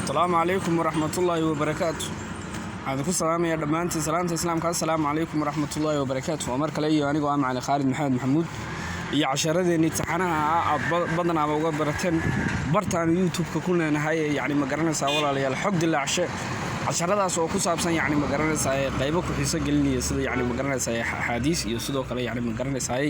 Asalaamu calaykum waraxmatullaahi wabarakaatu. Waxaan idinku salaamayaa dhammaantiin salaamta Islaamka. Assalaamu calaykum waraxmatullaahi wabarakaatu. Waa mar kale iyo anigoo ah Macalin Khaalid Maxamed Maxamuud iyo casharadeenii taxanaha ah aad badanaaba uga barateen bartaan YouTube-ka ku leenahay ee, yacni ma garanaysaa walaalayaal, Xog Dilaacshe. Casharadaas oo ku saabsan, yacni ma garanaysaa, qaybo ku xiiso gelinaya, sida, yacni ma garanaysaa, axaadiis iyo sidoo kale, yacni ma garanaysaa,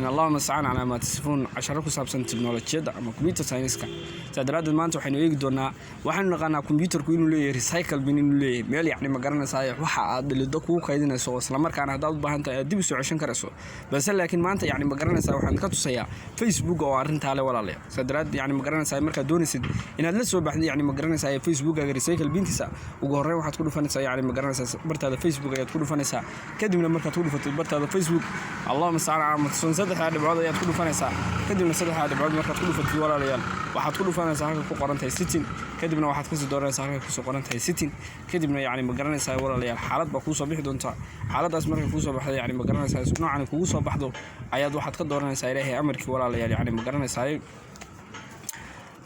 allahuma stacaan calaa maa tasifuun, casharo ku saabsan teknolojiyadda ama computer science-ka. Saa daraaddeed maanta waxaynu eegi doonaa, waxaynu naqaanaa computerku inuu leeyahay recycle bin, inuu leeyahay meel, yacni ma garanaysaa, waxa aad dhalido kugu kaydinayso oo islamarkaana haddaad u baahan tahay aad dib u soo ceshan karayso. Balse laakiin maanta, yacni ma garanaysaa, waxaan ka tusayaa Facebook oo arrintaa le, walaalayaal. Saa daraaddeed, yacni ma garanaysaa, markaad doonaysid inaad la soo baxdid, yacni ma garanaysaa, Facebookaga recycle bintiisa, ugu horreyn waxaad ku dhufanaysaa, yacni ma garanaysaa, bartaada Facebook ayaad ku dhufanaysaa. Kadibna markaad ku dhufatid bartaada Facebook, allahuma stacaan calaa maa tasifuun, saddexdaa dhibcood ayaad ku dhufanaysaa. Kadibna saddexdaa dhibcood markaad ku dhufatid, walaalayaal, waxaad ku dhufanaysaa halka ku qoran tahay setting. Kadibna waxaad kasii dooranaysaa halka kusoo qoran tahay setting. Kadibna, yacni ma garanaysaa, walaalayaal, xaalad baa kuusoo bixi doontaa. Xaaladaas markay kuusoo baxdo, yacni ma garanaysaa, noocan kugu soo baxdo, ayaad waxaad ka dooranaysaa, Ilaahay amarkii, walaalayaal, yacni ma garanaysaa,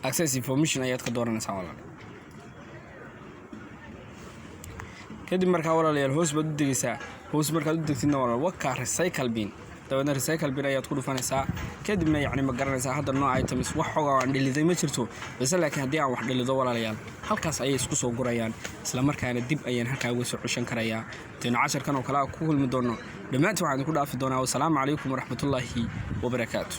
access information ayaad ka dooranaysaa, walaalayaal. Kadib markaa, walaalayaal, hoos baad u degaysaa. Hoos markaad u degtidna, walaal, wakaa recycle bin. Dabeedna recycle bin ayaad ku dhufanaysaa. Kadibna, yacni ma garanaysaa, hadda no items, wax xoga aan dhiliday ma jirto. Balse laakiin haddii aan wax dhilido, walaalayaal, halkaas ayay isku soo gurayaan, isla markaana dib ayaan halkaa uga soo ceshan karayaa. Intaynu casharkan oo kale ku kulmi doono, dhammaantiin waxaan idinku dhaafi doonaa wasalaamu calaykum waraxmatullaahi wabarakaatu.